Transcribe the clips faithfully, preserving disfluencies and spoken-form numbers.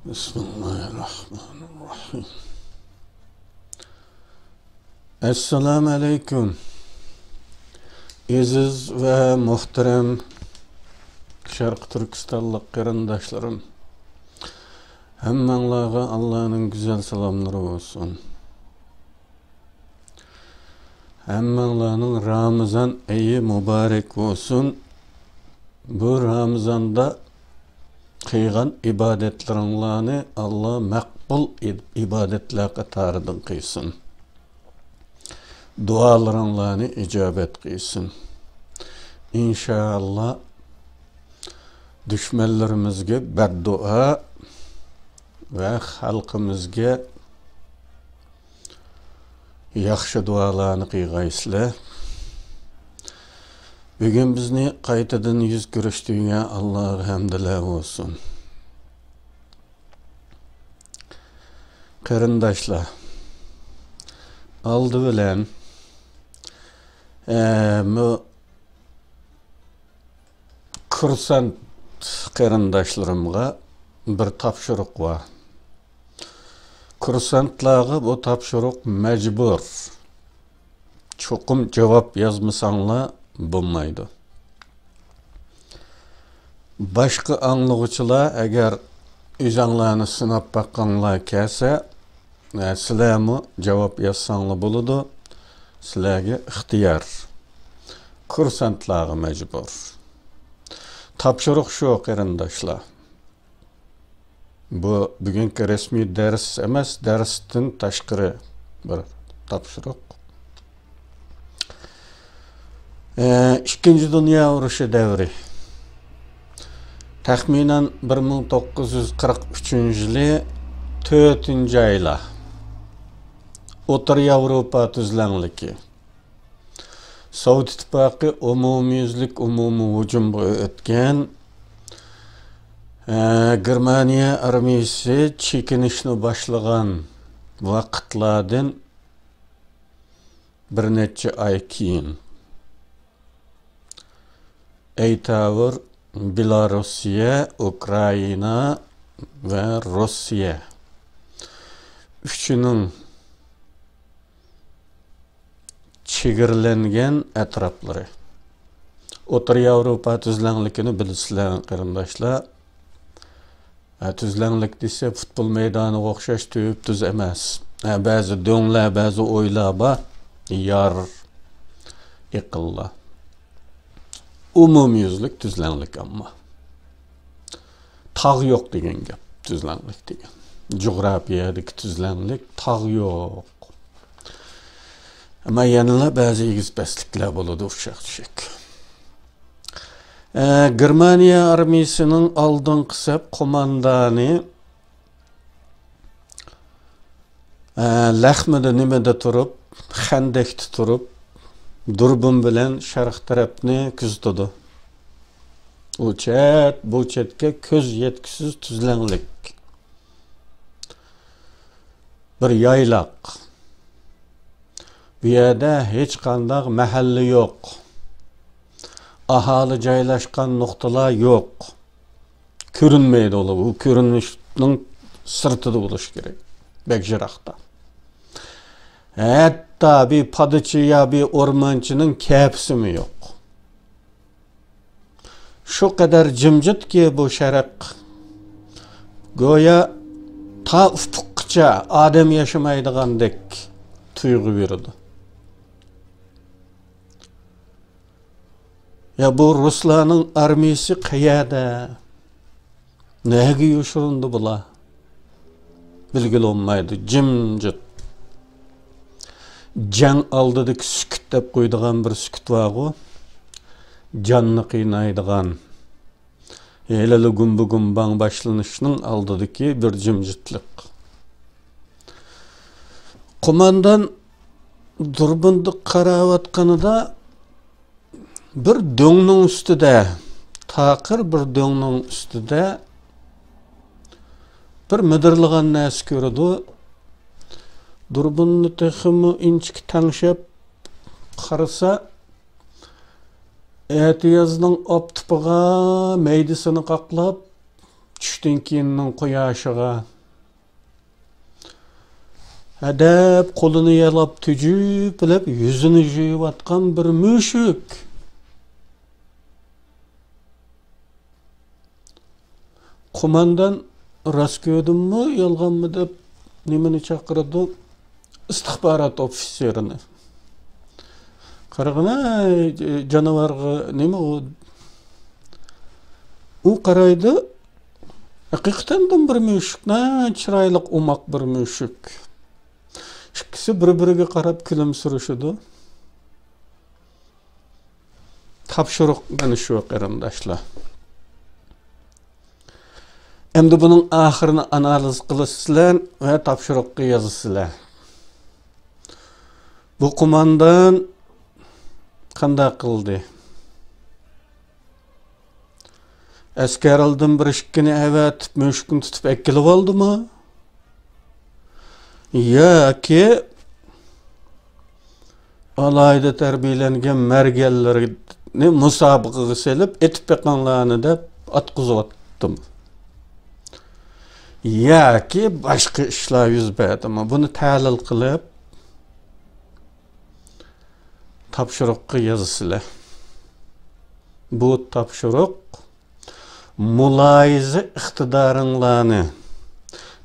بىسمىللاھىرراھمانىرراھىم. ئەسسالامۇ ئەلەيكۇم. ئەزىز ۋە مۇھتەرەم شەرقىي تۈركىستانلىق قېرىنداشلىرىم، ھەممەڭلارغا ئاللانىڭ گۈزەل سالاملىرى بولسۇن. ھەممەڭلارنىڭ رامىزان ئېيى مۇبارەك بولسۇن. بۇ رامىزاندا قىلغان ئىبادەتلىرىڭلارنى ئاللا مەقبۇل ئىب-، ئىبادەتلەر قاتارىدىن قىلسۇن. دۇئالىرىڭلارنى ئىجابەت قىلسۇن. ئىنشائاللا، دۈشمەنلىرىمىزگە بەددۇئا ۋە خەلقىمىزگە ياخشى دۇئالارنى قىلغايسىلەر. بۈگۈن بىزنى قايتىدىن يۈز كۆرۈشتۈرگەن ئاللاغا ھەمدىلەر بولسۇن. قېرىنداشلار، ئالدى بىلەن، ئە، مۇ-، كۇرسانت قېرىنداشلىرىمغا بىر تاپشۇرۇق بار. كۇرسانتلارغا بۇ تاپشۇرۇق مەجبۇر. چوقۇم جاۋاب يازمىساڭلار بولمايدۇ. باشقا ئاڭلىغۇچىلار ئەگەر ئۆزەڭلارنى سىناپ باققاڭلار كەلسە، ئە، سىلەرمۇ جاۋاب يازساڭلار بولىدۇ. سىلەرگە ئىختىيار. كۇرسانتلارغا مەجبۇر. تاپشۇرۇق شۇ، قېرىنداشلار. بۇ بۈگۈنكى رەسمىي دەرس ئەمەس، دەرستىن تاشقىرى بىر تاپشۇرۇق. ئە، ئىككىنچى دۇنيا ئۇرۇشى دەۋرى. تەخمىنەن بىر مىڭ توققۇز يۈز قىرىق ئۈچىنچى يىلى تۆتىنچى ئايلار. ئوتتۇرا ياۋروپا تۈزلەڭلىكى. سوۋېت ئىتتىپاقى ئومۇميۈزلۈك ئومۇمىي ھۇجۇمغا ئۆتكەن. ئە، گېرمانىيە ئارمىيىسى چېكىنىشنى باشلىغان ۋاقىتلاردىن بىر نەچچە ئاي كېيىن، ئەيتاۋۇر، بېلاروسىيە، ئۇكرائىنا ۋە روسىيە ئۈچىنىڭ چېگرىلەنگەن ئەتراپلىرى. ئوتتۇرا ياۋروپا تۈزلەڭلىكىنى بىلىسىلەر، قېرىنداشلار. ھە، تۈزلەڭلىك دېسە، پۇتبول مەيدانىغا ئوخشاش تۈپتۈز ئەمەس. ھە، بەزى دۆڭلەر، بەزى ئويلار بار، يار، ئېقىنلار. ئومۇميۈزلۈك تۈزلەڭلىك ئەمما. تاغ يوق دېگەن گەپ، تۈزلەڭلىك دېگەن. جۇغراپىيەدىكى تۈزلەڭلىك، تاغ يوق. ئەمما يەنىلا بەزى ئېگىز پەسلىكلەر بولىدۇ، ئۇششاق-چۈششەك. ئە، گېرمانىيە ئارمىيىسىنىڭ ئالدىنقى سەپ قوماندانى، ئە، لەخمىدە نېمىدە تۇرۇپ، خەندەكتە تۇرۇپ، دۇربۇن بىلەن شەرق تەرەپنى كۆزىتىدۇ. ئۇ چەت، بۇ چەتكە كۆز يەتكۈسىز تۈزلەڭلىك. بىر يايلاق. بۇ يەردە ھېچقانداق مەھەللە يوق. ئاھالە جايلاشقان نۇقتىلار يوق. كۆرۈنمەيدۇ ئۇلار. بۇ كۆرۈنۈشنىڭ سىرتىدا بولۇشى كېرەك. بەك يىراقتا. ھەتتا بىر پادىچى يا بىر ئورمانچىنىڭ كەپىسىمۇ يوق. شۇ قەدەر جىمجىتكى بۇ شەرق، گويا تا ئۇپۇققىچە ئادەم ياشىمايدىغاندەك تۇيغۇ بېرىدۇ. يا بۇ رۇسلارنىڭ ئارمىيىسى قەيەردە؟ نەگە يوشۇرۇندى بۇلار؟ بىلگىلى بولمايدۇ، جىمجىت. جەڭ ئالدىدىكى سۈكۈت دەپ قويىدىغان بىر سۈكۈت بارغۇ، جاننى قىينايدىغان، ھېلىلا گۇمبا-گۇمباڭ باشلىنىشنىڭ ئالدىدىكى بىر جىمجىتلىق. قوماندان دۇربۇندا قاراۋاتقىنىدا، بىر دۆڭنىڭ ئۈستىدە، تاقىر بىر دۆڭنىڭ ئۈستىدە بىر مىدىرلىغان نەرسە كۆرىدۇ. دۇربۇننى تېخىمۇ ئىنچىكە تەڭشەپ قارىسا، ئەتىيازنىڭ ئاپتىپىغا مەيدىسىنى قاقلاپ، چۈشتىن كېيىننىڭ قۇياشىغا ھەدەپ قولىنى يالاپ تۈجۈپىلەپ يۈزىنى يۇيۇۋاتقان بىر مۈشۈك. قوماندان راست كۆردۈممۇ، يالغانمۇ دەپ نېمىنى چاقىرىدۇ؟ ئىستىخبارات ئوفىتسېرىنى. قارىغىنا، جانىۋارغا نېمە ئۇ؟ ئۇ قارايدۇ، ھەقىقەتەن بىر مۈشۈك، ناھايىتى چىرايلىق، ئوماق بىر مۈشۈك. ئىككىسى بىر-بىرىگە قاراپ كۈلۈمسىرىشىدۇ. تاپشۇرۇق مانا شۇ، قېرىنداشلار. ئەمدى بۇنىڭ ئاخىرىنى ئانالىز قىلىسىلەر ۋە تاپشۇرۇققا يازىسىلەر. بۇ قوماندان قانداق قىلدى؟ ئەسكەرلەردىن بىر ئىككىنى ئەۋەتىپ، مۈشۈكنى تۇتۇپ ئەكېلىۋالدىمۇ؟ ياكى ئالاھىدە تەربىيەلەنگەن مەرگەنلىرىنى مۇسابىقىگە سېلىپ، ئېتىپ بېقىڭلارنى دەپ ئاتقۇزۇۋاتتىمۇ؟ ياكى باشقا ئىشلار يۈز بەردىمۇ؟ بۇنى تەھلىل قىلىپ، تاپشۇرۇققا يازىسىلەر. بۇ تاپشۇرۇق مۇلاھىزە ئىقتىدارىڭلارنى،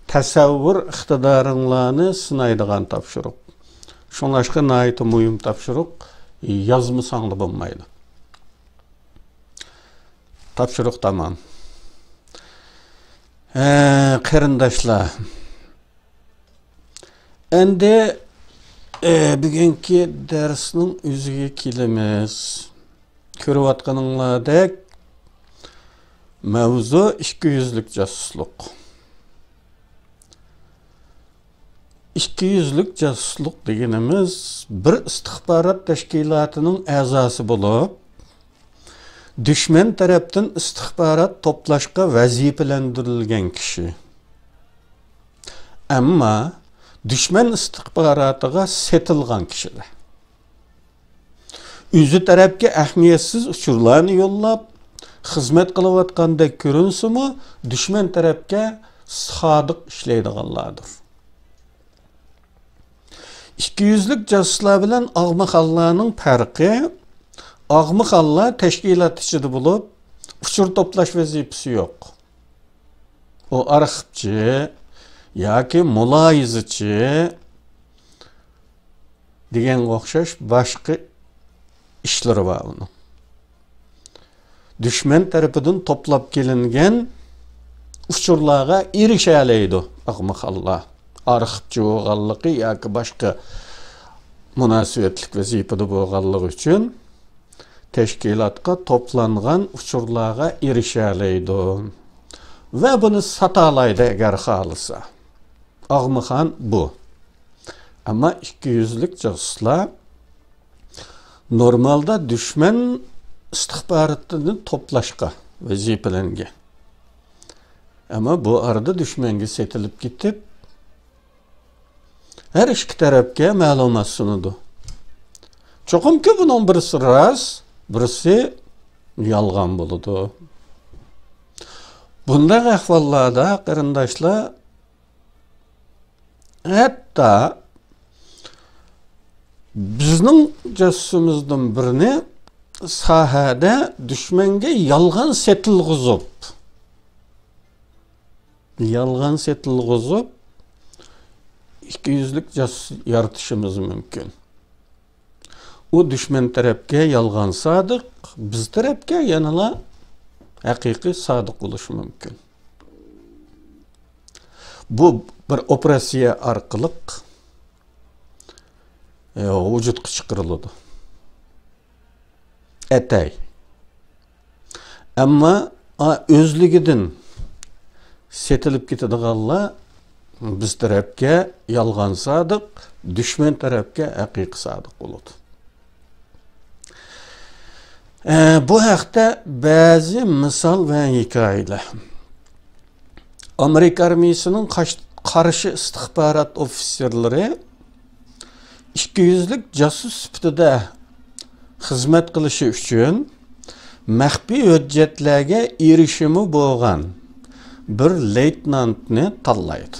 تەسەۋۋۇر ئىقتىدارىڭلارنى سىنايدىغان تاپشۇرۇق. شۇڭلاشقا ناھايىتى مۇھىم تاپشۇرۇق، يازمىساڭلا بولمايدۇ. تاپشۇرۇق تامام. ھە، قېرىنداشلار. ئەمدى، ئە، بۈگۈنكى دەرسنىڭ ئۆزىگە كېلىمىز. كۆرۈۋاتقىنىڭلاردەك، مەۋزۇ ئىككى يۈزلۈك جاسۇسلۇق. ئىككى يۈزلۈك جاسۇسلۇق دېگىنىمىز، بىر ئىستىخبارات تەشكىلاتىنىڭ ئەزاسى بولۇپ، دۈشمەن تەرەپتىن ئىستىخبارات توپلاشقا ۋەزىپىلەندۈرۈلگەن كىشى. ئەمما دۈشمەن ئىستىخباراتىغا سېتىلغان كىشىدە. ئۆزى تەرەپكە ئەھمىيەتسىز ئۇچۇرلارنى يوللاپ، خىزمەت قىلىۋاتقاندەك كۆرۈنسىمۇ، دۈشمەن تەرەپكە سادىق ئىشلەيدىغانلاردۇر. ئىككى يۈزلۈك جاسۇسلار بىلەن ئاغمىخانلارنىڭ پەرقى، ئاغمىخانلار تەشكىلات ئىچىدە بولۇپ، ئۇچۇر توپلاش ۋەزىپىسى يوق. ئۇ ئارخىپچى ياكى مۇلاھىزىچى دېگەنگە ئوخشاش باشقا ئىشلىرى بار ئۇنىڭ. دۈشمەن تەرىپىدىن توپلاپ كېلىنگەن ئۇچۇرلارغا ئېرىشەلەيدۇ ئاغمىخانلار. ئارخىپچى بولغانلىقى ياكى باشقا مۇناسىۋەتلىك ۋەزىپىدە بولغانلىقى ئۈچۈن تەشكىلاتقا توپلانغان ئۇچۇرلارغا ئېرىشەلەيدۇ ۋە بۇنى ساتالايدۇ ئەگەر خالىسا. ئاغمىخان بۇ. ئەمما ئىككى يۈزلۈك جاسۇسلار نورمالدا دۈشمەن ئىستىخباراتىنى توپلاشقا ۋەزىپىلەنگەن. ئەمما بۇ ئارىدا دۈشمەنگە سېتىلىپ كېتىپ، ھەر ئىككى تەرەپكە مەلۇمات سۇنىدۇ. چوقۇمكى بۇنىڭ بىرسى راست، بىرسى يالغان بولىدۇ. بۇنداق ئەھۋاللاردا، قېرىنداشلار، ھەتتا بىزنىڭ جاسۇسىمىزدىن بىرىنى ساھەدە دۈشمەنگە يالغان سېتىلغۇزۇپ، يالغان سېتىلغۇزۇپ، ئىككى يۈزلۈك جاسۇس يارىتىشىمىز مۇمكىن. ئۇ دۈشمەن تەرەپكە يالغان سادىق، بىز تەرەپكە يەنىلا ھەقىقىي سادىق بولۇشى مۇمكىن. بۇ بىر ئوپېراتسىيە ئارقىلىق، ئە، ۋۇجۇدقا چىقىرىلىدۇ. ئەتەي. ئەمما، ئا، ئۆزلۈكىدىن سېتىلىپ كېتىدىغانلار بىز تەرەپكە يالغان سادىق، دۈشمەن تەرەپكە ھەقىقىي سادىق بولىدۇ. ئە، بۇ ھەقتە بەزى مىسال ۋە ھېكايىلەر. ئامېرىكا ئارمىيىسىنىڭ قاش-، قارشى ئىستىخبارات ئوفىتسېرلىرى ئىككى يۈزلۈك جاسۇس سۈپىتىدە خىزمەت قىلىشى ئۈچۈن مەخپىي ھۆججەتلەرگە ئېرىشىمۇ بولغان، بىر لېيتېنانتنى تاللايدۇ.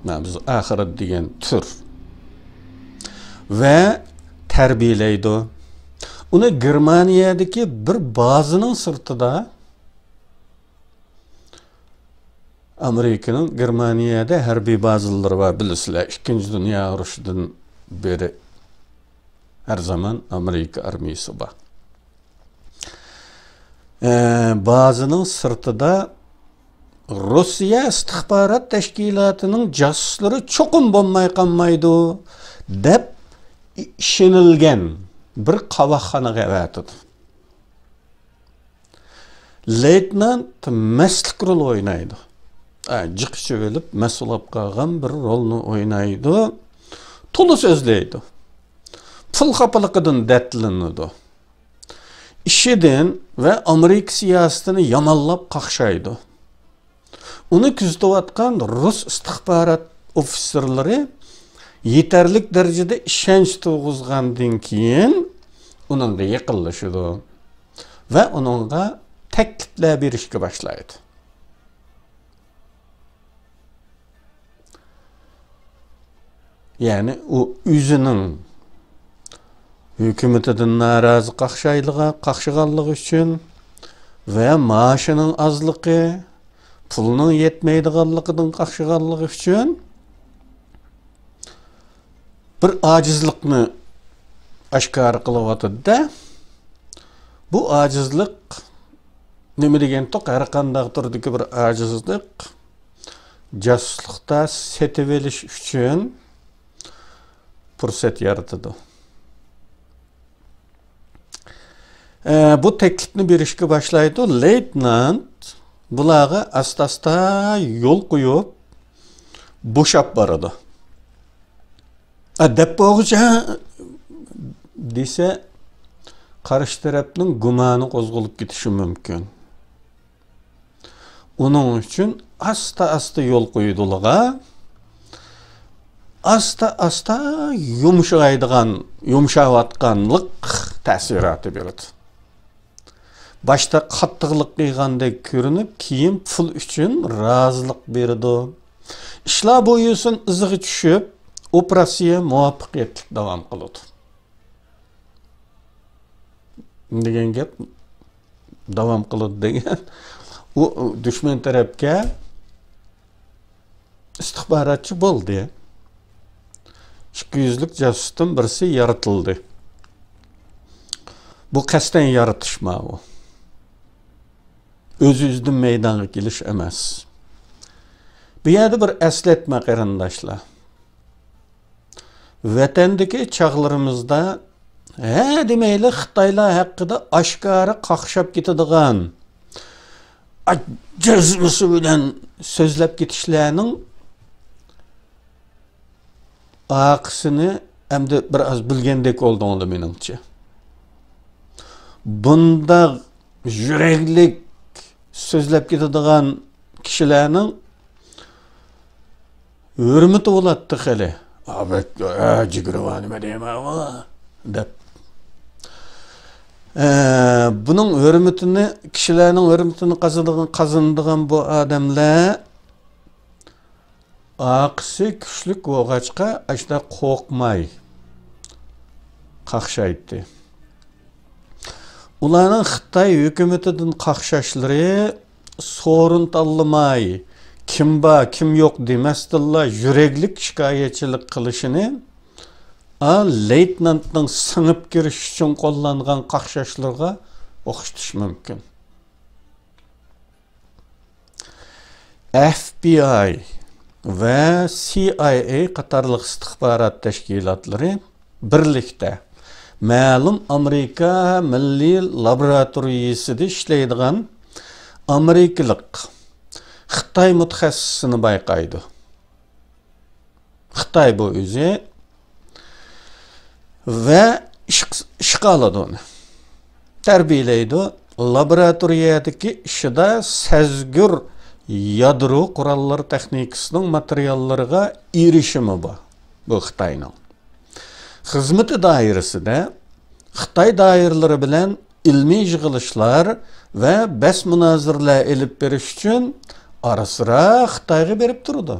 مانا بىز ئاخىرەت دېگەن تۈر. ۋە تەربىيەلەيدۇ. ئۇنى گېرمانىيەدىكى بىر بازىنىڭ سىرتىدا، ئامېرىكىنىڭ گېرمانىيەدە ھەربىي بازىلىرى بار، بىلىسىلەر، ئىككىنچى دۇنيا ئۇرۇشىدىن بېرى ھەر زامان ئامېرىكا ئارمىيىسى بار. ئە، بازىنىڭ سىرتىدا روسىيە ئىستىخبارات تەشكىلاتىنىڭ جاسۇسلىرى چوقۇم بولماي قالمايدۇ، دەپ ئىشىنىلگەن بىر قاۋاقخانىغا ئەۋەتىدۇ. لېيتېنانت مەستلىك رول ئوينايدۇ. ئە، جىق ئىچىۋېلىپ، مەست بولۇپ قالغان بىر رولنى ئوينايدۇ. تولا سۆزلەيدۇ. پۇل خاپىلىقىدىن دەردلىنىدۇ. ئىشىدىن ۋە ئامېرىكا سىياسىتىنى يامانلاپ قاقشايدۇ. ئۇنى كۆزىتىۋاتقان رۇس ئىستىخبارات ئوفىتسېرلىرى يېتەرلىك دەرىجىدە ئىشەنچ تۇرغۇزغاندىن كېيىن، ئۇنىڭغا يېقىنلىشىدۇ ۋە ئۇنىڭغا تەكلىپلەر بېرىشكە باشلايدۇ. يەنى ئۇ ئۆزىنىڭ ھۆكۈمىتىدىن نارازى قاقشايدىغان، قاقشىغانلىقى ئۈچۈن ۋە مائاشىنىڭ ئازلىقى، پۇلنىڭ يەتمەيدىغانلىقىدىن قاقشىغانلىقى ئۈچۈن بىر ئاجىزلىقنى ئاشكارا قىلىۋاتىدۇ-دە. بۇ ئاجىزلىق نېمە دېگەنتۇق؟ ھەر قانداق تۈردىكى بىر ئاجىزلىق جاسۇسلۇقتا سېتىۋېلىش ئۈچۈن پۇرسەت يارىتىدۇ. ئە، بۇ تەكلىپنى بېرىشكە باشلايدۇ. لېيتېنانت بۇلارغا ئاستا-ئاستا يول قويۇپ، بوشاپ بارىدۇ. ئە، دەپ بولغۇچە دېسە، قارشى تەرەپنىڭ گۇمانى قوزغىلىپ كېتىشى مۇمكىن. ئۇنىڭ ئۈچۈن ئاستا-ئاستا يول قويىدۇلىغا، ئاستا-ئاستا يۇمشايدىغان، يۇمشاۋاتقانلىق تەسىراتى بېرىدۇ. باشتا قاتتىقلىق قىلغاندەك كۆرۈنۈپ، كېيىن پۇل ئۈچۈن رازىلىق بېرىدۇ. ئىشلار بۇ يۈسۈن ئىزىغا چۈشۈپ، ئوپېراتسىيە مۇۋەپپەقىيەتلىك داۋام قىلىدۇ. دېگەن گەپ، داۋام قىلىدۇ دېگەن. ئۇ، ئۇ دۈشمەن تەرەپكە ئىستىخباراتچى بولدى. ئىككى يۈزلۈك جاسۇستىن بىرسى يارىتىلدى. بۇ قەستەن يارىتىش ماۋۇ. ئۆز-ئۆزىدىن مەيدانغا كېلىش ئەمەس. بۇ يەردە بىر ئەسلەتمە، قېرىنداشلار. ۋەتەندىكى چاغلىرىمىزدا ھە دېمەيلا خىتايلار ھەققىدە ئاشكارا قاقشاپ كېتىدىغان، ئا، جەزمىسى بىلەن سۆزلەپ كېتىشلەرنىڭ ئارقىسىنى ئەمدى بىر ئاز بىلگەندەك بولدۇڭلار مېنىڭچە. بۇنداق يۈرەكلىك سۆزلەپ كېتىدىغان كىشىلەرنىڭ ھۆرمىتى بولاتتى خېلى. ئا، بەك، ئا، جىگرىۋا نېمە دەيمەن ئۇ؟ دەپ. ئە، بۇنىڭ ھۆرمىتىنى، كىشىلەرنىڭ ھۆرمىتىنى قازىنىدىغان، قازىنىدىغان بۇ ئادەملەر ئارقىسى كۈچلۈك بولغاچقا، ئاشۇنداق قورقماي قاقشايتتى. ئۇلارنىڭ خىتاي ھۆكۈمىتىدىن قاقشاشلىرى سورۇن تاللىماي، كىم بار، كىم يوق دېمەستىنلا يۈرەكلىك شىكايەتچىلىك قىلىشىنى، ئا، لېيتېنانتنىڭ سىڭىپ كىرىش ئۈچۈن قوللانغان قاقشاشلىرىغا ئوخشىتىش مۇمكىن. ئەف بى ئاي ۋە سى ئاي ئەي قاتارلىق ئىستىخبارات تەشكىلاتلىرى بىرلىكتە مەلۇم ئامېرىكا مىللىي لابوراتورىيىسىدا ئىشلەيدىغان ئامېرىكىلىق خىتاي مۇتەخەسسىسىنى بايقايدۇ. خىتاي بۇ ئۆزى. ۋە ئىش-، ئىشقا ئالىدۇ ئۇنى. تەربىيەلەيدۇ. لابوراتورىيەدىكى ئىشىدا سەزگۈر يادرو قوراللىرى تېخنىكىسىنىڭ ماتېرىياللىرىغا ئېرىشىمى بار بۇ خىتاينىڭ. خىزمىتى دائىرىسىدە خىتاي دائىرىلىرى بىلەن ئىلمىي يىغىلىشلار ۋە بەس مۇنازىرىلەر ئېلىپ بېرىش ئۈچۈن ئارا-سىرا خىتايغا بېرىپ تۇرىدۇ.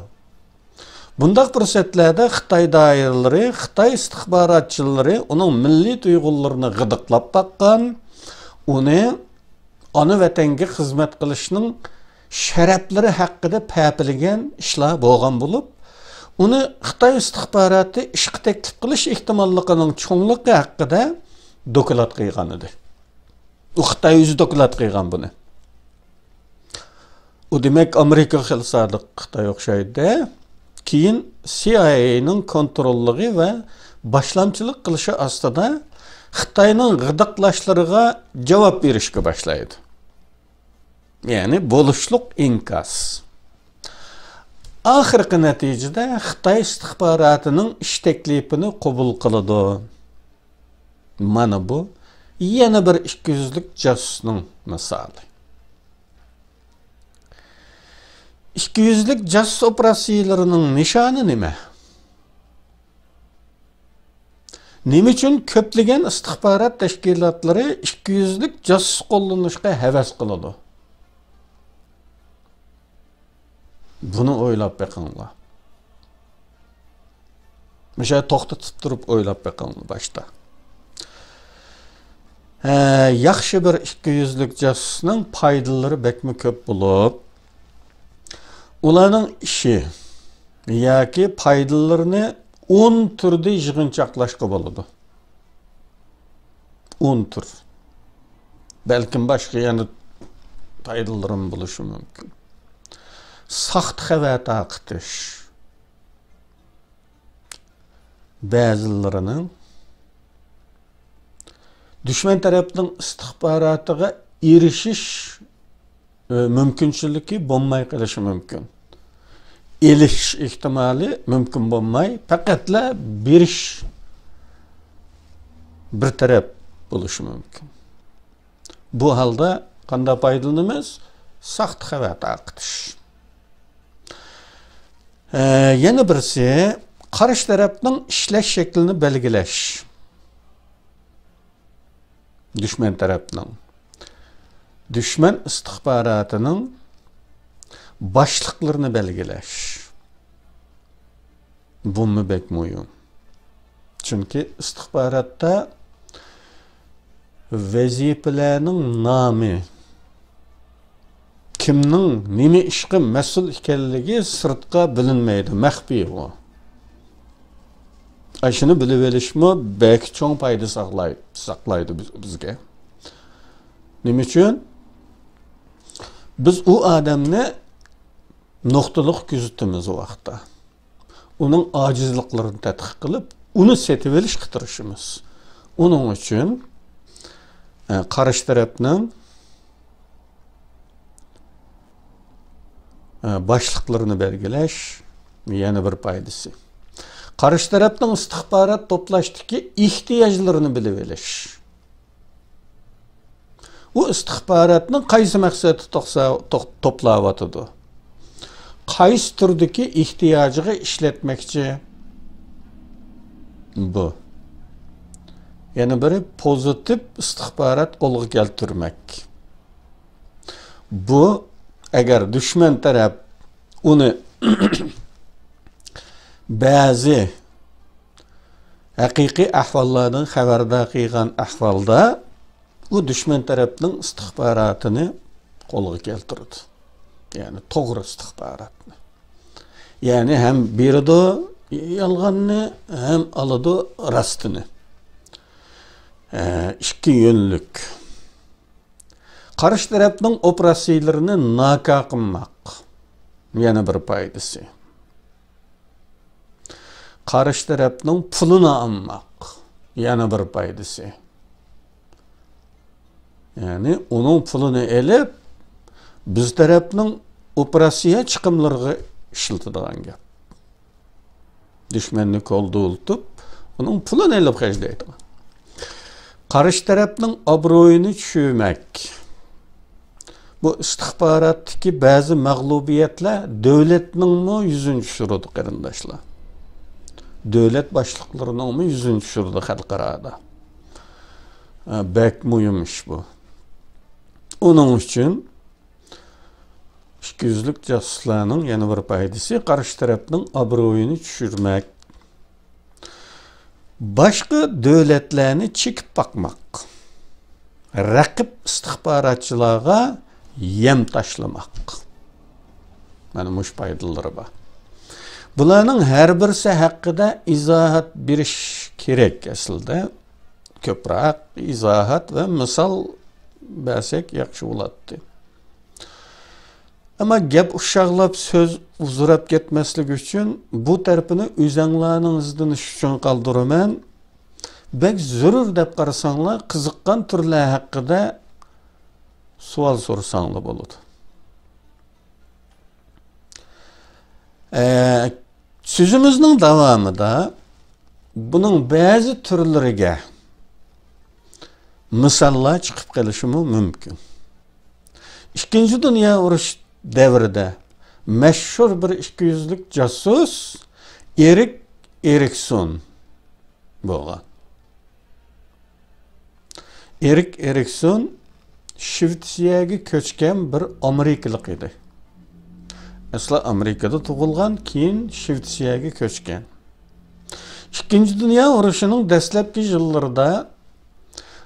بۇنداق پۇرسەتلەردە خىتاي دائىرىلىرى، خىتاي ئىستىخباراتچىلىرى ئۇنىڭ مىللىي تۇيغۇلىرىنى غىدىقلاپ باققان، ئۇنى ئانا ۋەتەنگە خىزمەت قىلىشنىڭ شەرەپلىرى ھەققىدە پەپىلىگەن ئىشلار بولغان بولۇپ، ئۇنى خىتاي ئىستىخباراتى ئىشقا تەكلىپ قىلىش ئېھتىماللىقىنىڭ چوڭلۇقى ھەققىدە دوكلات قىلغان ئىدى. ئۇ خىتاي ئۆزى دوكلات قىلغان بۇنى. ئۇ دېمەك، ئامېرىكىغا خېلى سادىق خىتاي ئوخشايدۇ. كېيىن سى ئاي ئەينىڭ كونتروللۇقى ۋە باشلامچىلىق قىلىشى ئاستىدا خىتاينىڭ غىدىقلاشلىرىغا جاۋاب بېرىشكە باشلايدۇ. يەنى بولۇشلۇق ئىنكاس. ئاخىرقى نەتىجىدە خىتاي ئىستىخباراتىنىڭ ئىش تەكلىپىنى قوبۇل قىلىدۇ. مانا بۇ يەنە بىر ئىككى يۈزلۈك جاسۇسنىڭ مىسالى. ئىككى يۈزلۈك جاسۇس ئوپېراتسىيىلىرىنىڭ نىشانى نېمە؟ نېمە ئۈچۈن كۆپلىگەن ئىستىخبارات تەشكىلاتلىرى ئىككى يۈزلۈك جاسۇس قوللىنىشقا ھەۋەس قىلىدۇ؟ بۇنى ئويلاپ بېقىڭلار. مۇشۇ يەردە توختىتىپ تۇرۇپ ئويلاپ بېقىڭلار باشتا. ھە، ياخشى بىر ئىككى يۈزلۈك جاسۇسنىڭ پايدىلىرى بەكمۇ كۆپ بولۇپ، ئۇلارنىڭ ئىشى ياكى پايدىلىرىنى ئون تۈردە يىغىنچاقلاشقا بولىدۇ. ئون تۈر. بەلكىم باشقا يەنە پايدىلىرىمۇ بولۇشى مۇمكىن. ساختا خەۋەر تارقىتىش. بەزىلىرىنىڭ دۈشمەن تەرەپنىڭ ئىستىخباراتىغا ئېرىشىش، ئە، مۇمكىنچىلىكى بولماي قېلىشى مۇمكىن. ئېلىش ئېھتىمالى مۇمكىن بولماي، پەقەتلا بېرىش بىر تەرەپ بولۇشى مۇمكىن. بۇ ھالدا قانداق پايدىلىنىمىز؟ ساختا خەۋەر تارقىتىش. ئە، يەنە بىرسى، قارشى تەرەپنىڭ ئىشلەش شەكلىنى بەلگىلەش. دۈشمەن تەرەپنىڭ، دۈشمەن ئىستىخباراتىنىڭ باشلىقلىرىنى بەلگىلەش. بۇمۇ بەك مۇھىم. چۈنكى ئىستىخباراتتا ۋەزىپىلەرنىڭ نامى، كىمنىڭ نېمە ئىشقا مەسئۇل ئىكەنلىكى سىرتقا بىلىنمەيدۇ، مەخپىي ئۇ. ئاشۇنى بىلىۋېلىشمۇ بەك چوڭ پايدا ساقلاي-، ساقلايدۇ بىز-، بىزگە. نېمە ئۈچۈن؟ بىز ئۇ ئادەمنى نۇقتىلىق كۆزىتىمىز ئۇ ۋاقىتتا. ئۇنىڭ ئاجىزلىقلىرىنى تەتقىق قىلىپ، ئۇنى سېتىۋېلىشقا تىرىشىمىز. ئۇنىڭ ئۈچۈن، ئە، قارشى تەرەپنىڭ، ئە، باشلىقلىرىنى بەلگىلەش يەنە بىر پايدىسى. قارشى تەرەپنىڭ ئىستىخبارات توپلاشتىكى ئېھتىياجلىرىنى بىلىۋېلىش. ئۇ ئىستىخباراتنى قايسى مەقسەتتە توقسا-، توق-، توپلاۋاتىدۇ؟ قايسى تۈردىكى ئېھتىياجىغا ئىشلەتمەكچى؟ بۇ. يەنە بىرى، پوزىتىپ ئىستىخبارات قولغا كەلتۈرمەك. بۇ، ئەگەر دۈشمەن تەرەپ ئۇنى بەزى ھەقىقىي ئەھۋاللاردىن خەۋەردار قىلغان ئەھۋالدا، ئۇ دۈشمەن تەرەپنىڭ ئىستىخباراتىنى قولغا كەلتۈرىدۇ. يەنى توغرا ئىستىخباراتنى. يەنى ھەم بېرىدۇ يالغاننى، ھەم ئالىدۇ راستىنى. ئە، ئىككى يۆنلۈك. قارشى تەرەپنىڭ ئوپېراتسىيىلىرىنى ناكا قىلماق. يەنە بىر پايدىسى. قارشى تەرەپنىڭ پۇلىنى ئالماق يەنە بىر پايدىسى. يەنى ئۇنىڭ پۇلىنى ئېلىپ، بىز تەرەپنىڭ ئوپېراتسىيە چىقىملىرىغا ئىشلىتىدىغان گەپ. دۈشمەننى كولدۇۋېتىپ، ئۇنىڭ پۇلىنى ئېلىپ خەجلەيدىغان. قارشى تەرەپنىڭ ئابرۇيىنى چۈشۈرمەك. بۇ ئىستىخباراتتىكى بەزى مەغلۇبىيەتلەر دۆلەتنىڭمۇ يۈزىنى چۈشۈرىدۇ، قېرىنداشلار. دۆلەت باشلىقلىرىنىڭمۇ يۈزىنى چۈشۈرىدۇ خەلقئارادا. بەك مۇھىم ئىش بۇ. ئۇنىڭ ئۈچۈن ئىككى يۈزلۈك جاسۇسلارنىڭ يەنە بىر پايدىسى، قارشى تەرەپنىڭ ئابرۇيىنى چۈشۈرمەك، باشقا دۆلەتلەرنى چېكىپ باقماق، رەقىب ئىستىخباراتچىلارغا يەم تاشلىماق. مانا مۇشۇ پايدىلىرى بار. بۇلارنىڭ ھەر بىرسى ھەققىدە ئىزاھات بېرىش كېرەك ئەسلىدە. كۆپرەك ئىزاھات ۋە مىسال بەرسەك ياخشى بولاتتى. ئەمما گەپ ئۇششاقلاپ، سۆز ئۇزىراپ كەتمەسلىكى ئۈچۈن بۇ تەرىپىنى ئۆزەڭلارنىڭ ئىزدىنىشى ئۈچۈن قالدۇرىمەن. بەك زۆرۈر دەپ قارىساڭلار، قىزىققان تۈرلەر ھەققىدە سوئال سورىساڭلار بولىدۇ. ئە، سۆزىمىزنىڭ داۋامىدا بۇنىڭ بەزى تۈرلىرىگە مىساللار چىقىپ قېلىشىمۇ مۇمكىن. ئىككىنچى دۇنيا ئۇرۇشى دەۋرىدە مەشھۇر بىر ئىككى يۈزلۈك جاسۇس ئېرىك ئېرىكسون بولغان. ئېرىك ئېرىكسون شىۋېتسىيەگە كۆچكەن بىر ئامېرىكىلىق ئىدى. ئەسلى ئامېرىكىدا تۇغۇلغان، كېيىن شىۋېتسىيەگە كۆچكەن. ئىككىنچى دۇنيا ئۇرۇشىنىڭ دەسلەپكى يىللىرىدا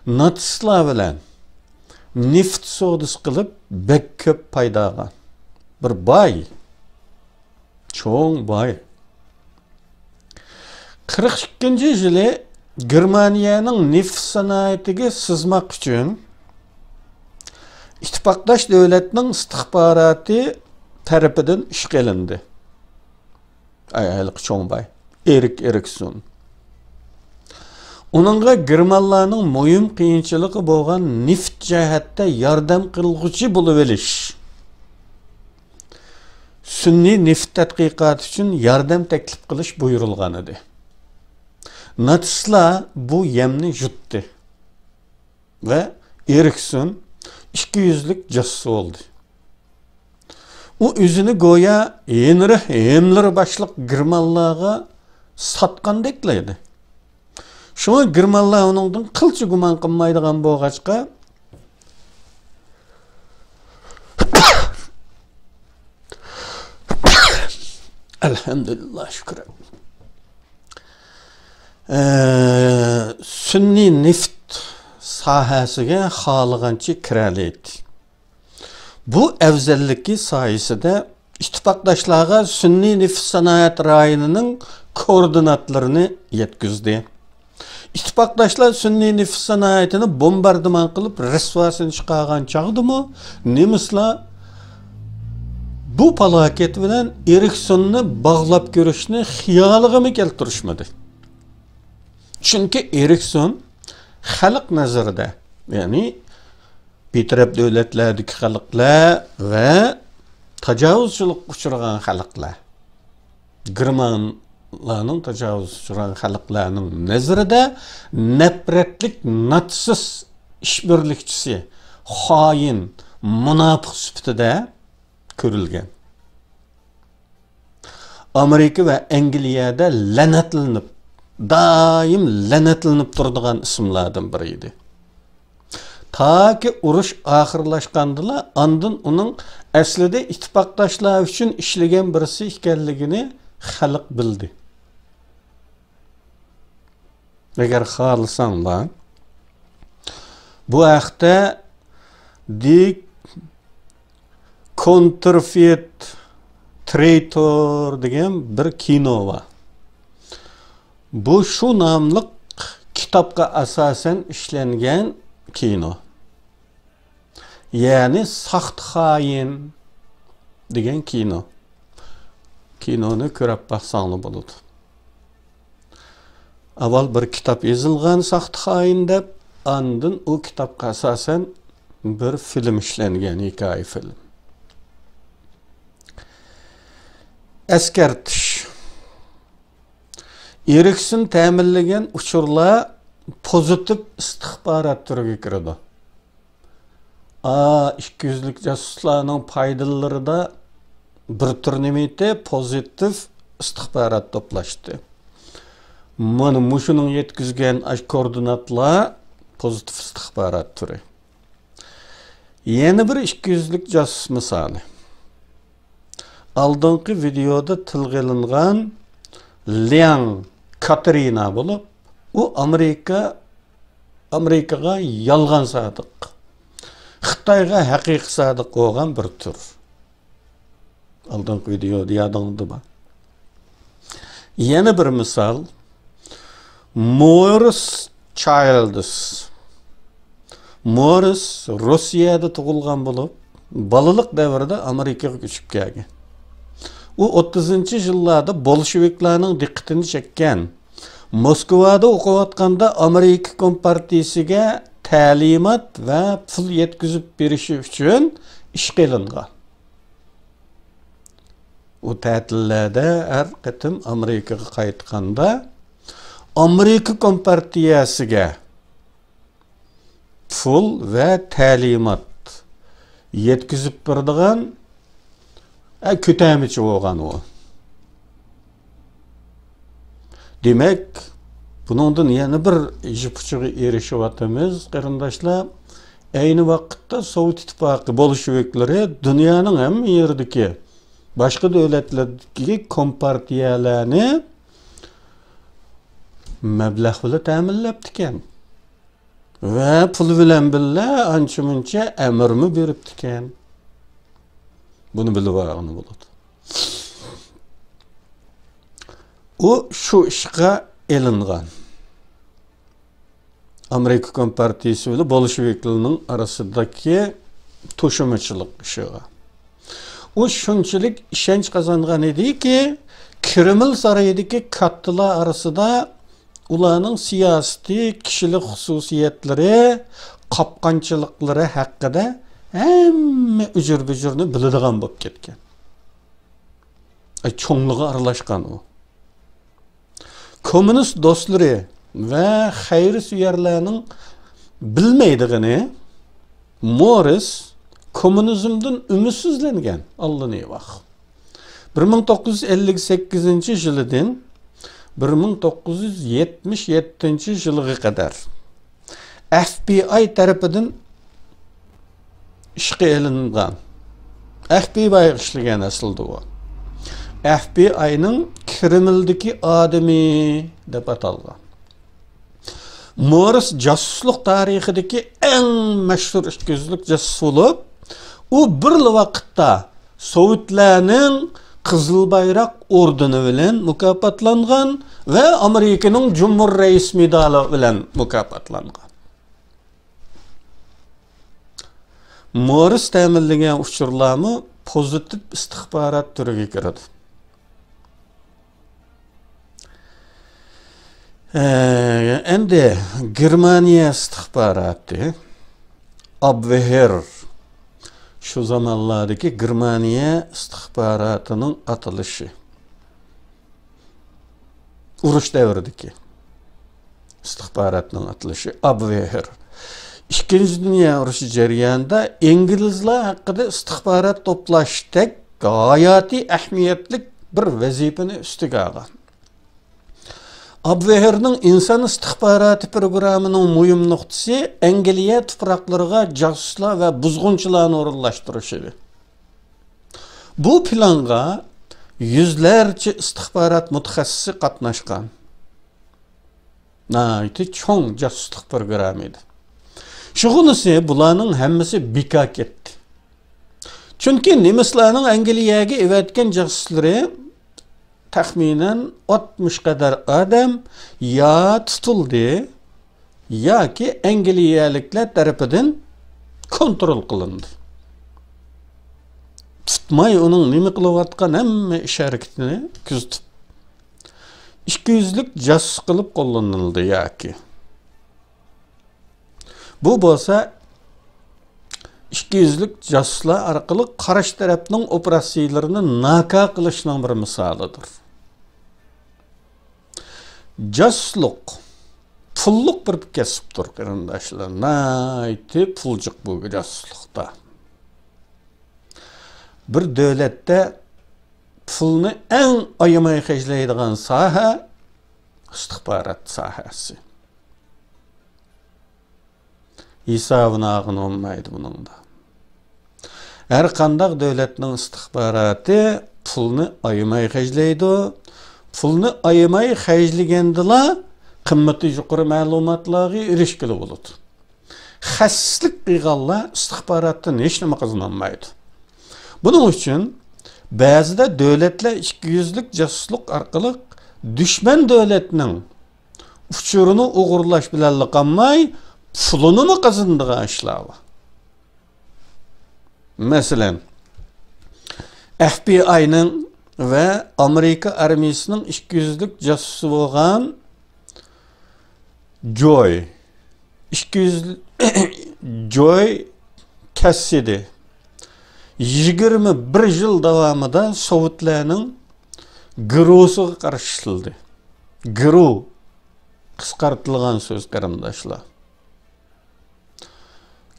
ناتسىستلار بىلەن نېفىت سودىسى قىلىپ، بەك كۆپ پايدا ئالغان. بىر باي، چوڭ باي. قىرىق ئىككىنچى يىلى گېرمانىيەنىڭ نېفىت سانائىتىگە سىزماق ئۈچۈن ئىتتىپاقداش دۆلەتنىڭ ئىستىخباراتى تەرىپىدىن ئىشقا ئېلىندى. ئاي، ھېلىقى چوڭ باي، ئېرىك ئېرىكسون. ئۇنىڭغا گېرمانلارنىڭ مۇھىم قىيىنچىلىقى بولغان نېفىت جەھەتتە ياردەم قىلغۇچى بولۇۋېلىش، سۈنئىي نېفىت تەتقىقاتى ئۈچۈن ياردەم تەكلىپ قىلىش بۇيرۇلغان ئىدى. ناتسىستلار بۇ يەمنى يۇتتى ۋە ئېرىكسون ئىككى يۈزلۈك جاسۇس بولدى. ئۇ ئۆزىنى گويا ھېنرىھ ھىملېر باشلىق گېرمانلارغا ساتقاندەكلا ئىدى. شۇڭا گېرمانلار ئۇنىڭدىن قىلچە گۇمان قىلمايدىغان بولغاچقا، ئەلھەمدۇلىللا، شۈكرى. ئە، سۈنئىي نېفىت ساھەسىگە خالىغانچە كىرەلەيتتى. بۇ ئەۋزەللىكى سايىسىدە ئىتتىپاقداشلارغا سۈنئىي نېفىت سانائەت رايونىنىڭ كوئوردىناتلىرىنى يەتكۈزدى. ئىتتىپاقداشلار سۈنئىي نېفىت سانائىتىنى بومباردىمان قىلىپ، رىسۋاسىنى چىقارغان چاغدىمۇ نېمىسلار بۇ پالاكەت بىلەن ئېرىكسوننى باغلاپ كۆرۈشنى خىيالىغىمۇ كەلتۈرۈشمىدى. چۈنكى ئېرىكسون خەلق نەزىرىدە، يەنى بىتەرەپ دۆلەتلەردىكى خەلقلەر ۋە تاجاۋۇزچىلىققا ئۇچرىغان خەلقلەر، گېرمانلارنىڭ تاجاۋۇزغا ئۇچرىغان خەلقلەرنىڭ نەزىرىدە نەپرەتلىك ناتسىست ئىشبىرلىكچىسى، خائىن، مۇناپىق سۈپىتىدە كۆرۈلگەن. ئامېرىكا ۋە ئەنگلىيەدە لەنەتلىنىپ، دائىم لەنەتلىنىپ تۇرىدىغان ئىسىملاردىن بىرى ئىدى. تاكى ئۇرۇش ئاخىرلاشقاندىلا، ئاندىن ئۇنىڭ ئەسلىدە ئىتتىپاقداشلار ئۈچۈن ئىشلىگەن بىرسى ئىكەنلىكىنى خەلق بىلدى. ئەگەر خالىساڭلار، بۇ ھەقتە دىك كونترفېيت ترېيتور دېگەن بىر كىنو بار. بۇ شۇ ناملىق كىتابقا ئاساسەن ئىشلەنگەن كىنو. يەنى ساختا خائىن دېگەن كىنو. كىنونى كۆرۈپ باقساڭلار بولىدۇ. ئاۋۋال بىر كىتاب يېزىلغان ساختا خائىن دەپ، ئاندىن ئۇ كىتابقا ئاساسەن بىر فىلىم ئىشلەنگەن، ھېكايە فىلىم. ئەسكەرتىش. ئېرىكسون تەمىنلىگەن ئۇچۇرلار پوزىتىپ ئىستىخبارات تۈرىگە كىرىدۇ. ئا، ئىككى يۈزلۈك جاسۇسلارنىڭ پايدىلىرىدا بىر تۈر نېمىتى، پوزىتىپ ئىستىخبارات توپلاشتى. مانا مۇشۇنىڭ يەتكۈزگەن ئاشۇ كوردىناتلار پوزىتىپ ئىستىخبارات تۈرى. يەنە بىر ئىككى يۈزلۈك جاسۇس مىسالى. ئالدىنقى ۋىدېئودا تىلغا ئېلىنغان لياڭ كاتېرىنا بولۇپ، ئۇ ئامېرىكا، ئامېرىكىغا يالغان سادىق، خىتايغا ھەقىقىي سادىق بولغان بىر تۈر. ئالدىنقى ۋىدېئودا يادىڭىزدا بار. يەنە بىر مىسال، مورىس چايلدس. مورىس روسىيەدە تۇغۇلغان بولۇپ، بالىلىق دەۋرىدە ئامېرىكىغا كۆچۈپ كەلگەن. ئۇ ئوتتۇزىنچى يىللاردا بولشېۋىكلارنىڭ دىققىتىنى چەككەن. موسكۋادا ئوقۇۋاتقاندا ئامېرىكا كومپارتىيىسىگە تەلىمات ۋە پۇل يەتكۈزۈپ بېرىشى ئۈچۈن ئىشقا ئېلىنغان. ئۇ تەتىللەردە ھەر قېتىم ئامېرىكىغا قايتقاندا، ئامېرىكا كومپارتىيەسىگە پۇل ۋە تەلىمات يەتكۈزۈپ بېرىدىغان، ئە، كۆتەرمىچى بولغان ئۇ. دېمەك، بۇنىڭدىن يەنە بىر يىپ ئۇچىغا ئېرىشىۋاتىمىز، قېرىنداشلار. ئەينى ۋاقىتتا سوۋېت ئىتتىپاقى بولشېۋىكلىرى دۇنيانىڭ ھەممە يېرىدىكى، باشقا دۆلەتلەردىكى كومپارتىيەلەرنى مەبلەغ بىلەن تەمىنلەپتىكەن. ۋە پۇل بىلەن بىللە ئانچە-مۇنچە ئەمىرمۇ بېرىپتىكەن. بۇنى بىلىۋالغىلى بولىدۇ. ئۇ شۇ ئىشقا ئېلىنغان. ئامېرىكا كومپارتىيىسى بىلەن بولشېۋىكلارنىڭ ئارىسىدىكى توشۇمىچىلىق ئىشىغا. ئۇ شۇنچىلىك ئىشەنچ قازانغان ئىدىكى، كرېمل سارىيىدىكى كاتتىلار ئارىسىدا ئۇلارنىڭ سىياسىتى، كىشىلىك خۇسۇسىيەتلىرى، قاپقانچىلىقلىرى ھەققىدە ھەممە ئۈجۈر-بۈجۈرنى بىلىدىغان بولۇپ كەتكەن. ئاي، چوڭلىقى ئارىلاشقان ئۇ. كوممۇنىست دوستلىرى ۋە خەيرسۆيەرلەرنىڭ بىلمەيدىغىنى، مورىس كوممۇنىزمدىن ئۈمىدسىزلەنگەن ئاللىنېۋاق. بىر مىڭ توققۇز يۈز ئەللىك سەككىزىنچى يىلىدىن بىر مىڭ توققۇز يۈز يەتمىش يەتتىنچى يىلىغا قەدەر ئەف بى ئاي تەرىپىدىن ئىشقا ئېلىنغان. ئەف بى ئايغا ئىشلىگەن ئەسلىدە ئۇ. ئەف بى ئاينىڭ كرېملدىكى ئادىمى دەپ ئاتالغان. مورىس جاسۇسلۇق تارىخىدىكى ئەڭ مەشھۇر ئىككى يۈزلۈك جاسۇس بولۇپ، ئۇ بىرلا ۋاقىتتا سوۋېتلەرنىڭ قىزىل بايراق ئوردېنى بىلەن مۇكاپاتلانغان ۋە ئامېرىكىنىڭ جۇمھۇر رەئىس مېدالى بىلەن مۇكاپاتلانغان. مورىس تەمىنلىگەن ئۇچۇرلارمۇ پوزىتىپ ئىستىخبارات تۈرىگە كىرىدۇ. ئە، ئەمدى گېرمانىيە ئىستىخباراتى، ئابۋېھېر، شۇ زامانلاردىكى گېرمانىيە ئىستىخباراتىنىڭ ئاتىلىشى. ئۇرۇش دەۋرىدىكى ئىستىخباراتنىڭ ئاتىلىشى ئابۋېھېر. ئىككىنچى دۇنيا ئۇرۇشى جەريانىدا ئىنگلىزلار ھەققىدە ئىستىخبارات توپلاشتەك ھاياتىي ئەھمىيەتلىك بىر ۋەزىپىنى ئۈستىگە ئالغان. ئابۋېھېرنىڭ ئىنسان ئىستىخباراتى پروگراممىنىڭ مۇھىم نۇقتىسى ئەنگلىيە تۇپراقلىرىغا جاسۇسلار ۋە بۇزغۇنچىلارنى ئورۇنلاشتۇرۇش ئىدى. بۇ پىلانغا يۈزلەرچە ئىستىخبارات مۇتەخەسسىسى قاتناشقان. ناھايىتى چوڭ جاسۇسلۇق پروگرامما ئىدى. شۇغىنىسى بۇلارنىڭ ھەممىسى بىكار كەتتى. چۈنكى نېمىسلارنىڭ ئەنگلىيەگە ئەۋەتكەن جاسۇسلىرى تەخمىنەن ئاتمىش قەدەر ئادەم يا تۇتۇلدى، ياكى ئەنگلىيەلىكلەر تەرىپىدىن كونترول قىلىندى. تۇتماي ئۇنىڭ نېمە قىلىۋاتقان ھەممە ئىش ھەرىكىتىنى كۆزىتىپ، ئىككى يۈزلۈك جاسۇس قىلىپ قوللىنىلدى ياكى. بۇ بولسا ئىككى يۈزلۈك جاسۇسلار ئارقىلىق قارشى تەرەپنىڭ ئوپېراتسىيىلىرىنى ناكار قىلىشنىڭ بىر مىسالىدۇر. جاسۇسلۇق پۇللۇق بىر كەسىپتۇر، قېرىنداشلار. ناھايىتى پۇل جىق بۇ جاسۇسلۇقتا. بىر دۆلەتتە پۇلنى ئەڭ ئايىماي خەجلەيدىغان ساھە ئىستىخبارات ساھەسى. ھېسابىنى ئالغىلى بولمايدۇ بۇنىڭدا. ھەر قانداق دۆلەتنىڭ ئىستىخباراتى پۇلنى ئايىماي خەجلەيدۇ. پۇلنى ئايىماي خەجلىگەندىلا قىممىتى يۇقىرى مەلۇماتلارغا ئېرىشكىلى بولىدۇ. خەسلىك قىلغانلار ئىستىخباراتتىن ھېچ نېمە قازىنالمايدۇ. بۇنىڭ ئۈچۈن بەزىدە دۆلەتلەر ئىككى يۈزلۈك جاسۇسلۇق ئارقىلىق دۈشمەن دۆلەتنىڭ ئۇچۇرىنى ئوغرىلاش بىلەنلا قالماي، پۇلىنىمۇ قازىنىدىغان ئىشلار بار. مەسىلەن، ئەف بى ئاينىڭ ۋە ئامېرىكا ئارمىيىسىنىڭ ئىككى يۈزلۈك جاسۇسى بولغان جوي، ئىككى يۈز، جوي كەسسىدى يىگىرمە بىر يىل داۋامىدا سوۋېتلارنىڭ گرۇسىغا قارشى ئىشلىدى. گرۇ، قىسقارتىلغان سۆز، قېرىنداشلار.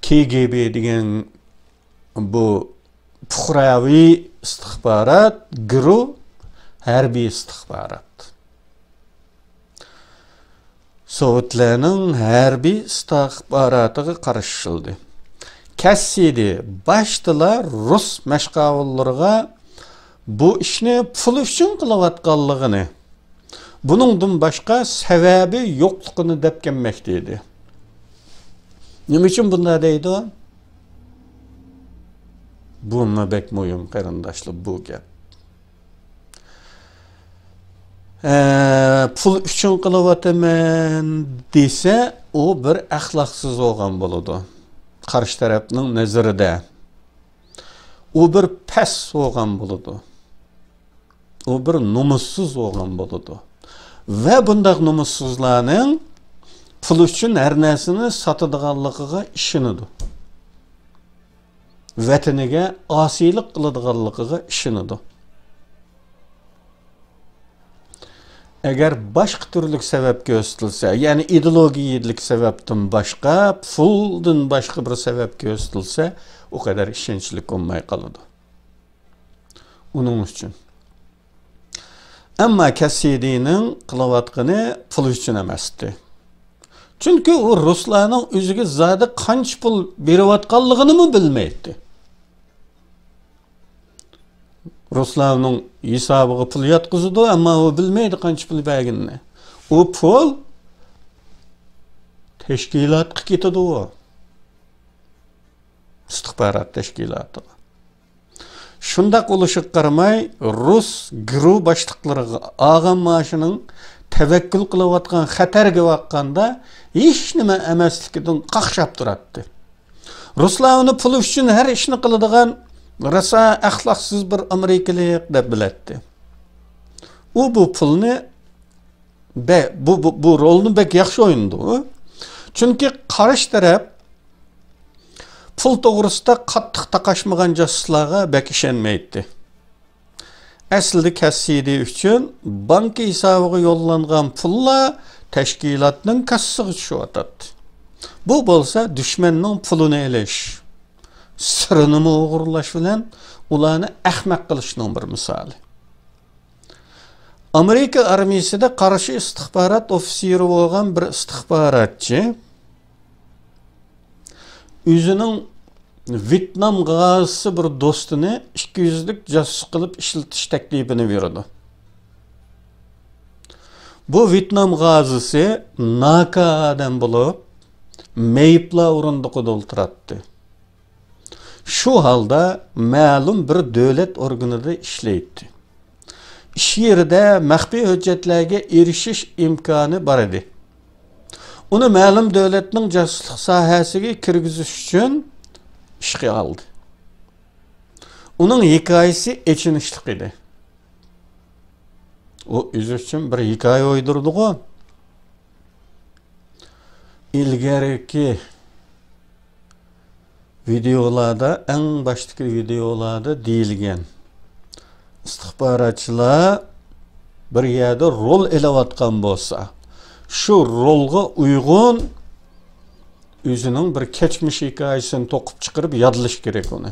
كى جى بى دېگەن بۇ پۇقراۋى ئىستىخبارات، گرۇ ھەربىي ئىستىخبارات. سوۋېتلارنىڭ ھەربىي ئىستىخباراتىغا قارشى ئىشلىدى. كەسسىدى باشتىلا رۇس مەشقاۋۇللىرىغا بۇ ئىشنى پۇل ئۈچۈن قىلىۋاتقانلىقىنى، بۇنىڭدىن باشقا سەۋەبى يوقلۇقىنى دەپ كەلمەكتە ئىدى. نېمە ئۈچۈن بۇنداق دەيدۇ؟ بۇمۇ بەك مۇھىم، قېرىنداشلار، بۇ گەپ. ئە، پۇل ئۈچۈن قىلىۋاتىمەن دېسە، ئۇ بىر ئەخلاقسىز بولغان بولىدۇ. قارشى تەرەپنىڭ نەزىرىدە ئۇ بىر پەس بولغان بولىدۇ. ئۇ بىر نومۇسسىز بولغان بولىدۇ. ۋە بۇنداق نومۇسسىزلارنىڭ پۇل ئۈچۈن ھەر نەرسىنى ساتىدىغانلىقىغا ئىشىنىدۇ. ۋەتىنىگە ئاسىيلىق قىلىدىغانلىقىغا ئىشىنىدۇ. ئەگەر باشقا تۈرلۈك سەۋەب كۆرسىتىلسە، يەنى ئىدېئولوگىيەلىك سەۋەبتىن باشقا، پۇلدىن باشقا بىر سەۋەب كۆرسىتىلسە، ئۇ قەدەر ئىشەنچلىك بولماي قالىدۇ. ئۇنىڭ ئۈچۈن. ئەمما كەسسىدىنىڭ قىلىۋاتقىنى پۇل ئۈچۈن ئەمەستى. چۈنكى ئۇ رۇسلارنىڭ ئۆزىگە زادى قانچە پۇل بېرىۋاتقانلىقىنىمۇ بىلمەيتتى. رۇسلارنىڭ ھېسابىغا پۇل ياتقۇزىدۇ، ئەمما ئۇ بىلمەيدۇ قانچە پۇل بەرگىنىنى. ئۇ پۇل تەشكىلاتقا كېتىدۇ، ئۇ ئىستىخبارات تەشكىلاتىغا. شۇنداق بولۇشىغا قارىماي، رۇس گرۇ باشلىقلىرىغا ئالغان مائاشىنىڭ تەۋەككۈل قىلىۋاتقان خەتەرگە باققاندا ھېچنېمە ئەمەسلىكىدىن قاقشاپ تۇراتتى. رۇسلار ئۇنى پۇل ئۈچۈن ھەر ئىشنى قىلىدىغان راسا ئەخلاقسىز بىر ئامېرىكىلىق دەپ بىلەتتى. ئۇ بۇ پۇلنى بە-، بۇ، بۇ، بۇ رولنى بەك ياخشى ئوينىدى ئۇ. چۈنكى قارشى تەرەپ پۇل توغرىسىدا قاتتىق تاقاشمىغان جاسۇسلارغا بەك ئىشەنمەيتتى. ئەسلىدە كەسسىدى ئۈچۈن بانكا ھېسابىغا يوللانغان پۇللار تەشكىلاتنىڭ كاسسىسىغا چۈشۈۋاتاتتى. بۇ بولسا دۈشمەننىڭ پۇلىنى ئېلىش، سىرىنىمۇ ئوغرىلاش بىلەن ئۇلارنى ئەخمەق قىلىشنىڭ بىر مىسالى. ئامېرىكا ئارمىيىسىدە قارشى ئىستىخبارات ئوفىتسېرى بولغان بىر ئىستىخباراتچى ئۆزىنىڭ ۋيېتنام غازىسى بىر دوستىنى ئىككى يۈزلۈك جاسۇس قىلىپ ئىشلىتىش تەكلىپىنى بېرىدۇ. بۇ ۋيېتنام غازىسى ناكا ئادەم بولۇپ، مېيىپلار ئورۇندۇقىدا ئولتۇراتتى. شۇ ھالدا مەلۇم بىر دۆلەت ئورگىنىدا ئىشلەيتتى. ئىش يېرىدە مەخپىي ھۆججەتلەرگە ئېرىشىش ئىمكانى بار ئىدى. ئۇنى مەلۇم دۆلەتنىڭ جاسۇسلۇق ساھەسىگە كىرگۈزۈش ئۈچۈن ئىشقا ئالدى. ئۇنىڭ ھېكايىسى ئېچىنىشلىق ئىدى. ئۇ ئۆزى ئۈچۈن بىر ھېكايە ئويدۇردىغۇ. ئىلگىرىكى ۋىدېئولاردا، ئەڭ باشتىكى ۋىدېئولاردا دېيىلگەن، ئىستىخباراتچىلار بىر يەردە رول ئېلىۋاتقان بولسا، شۇ رولغا ئۇيغۇن ئۆزىنىڭ بىر كەچمىش ھېكايىسىنى توقۇپ چىقىرىپ يادلىشى كېرەك ئۇنى.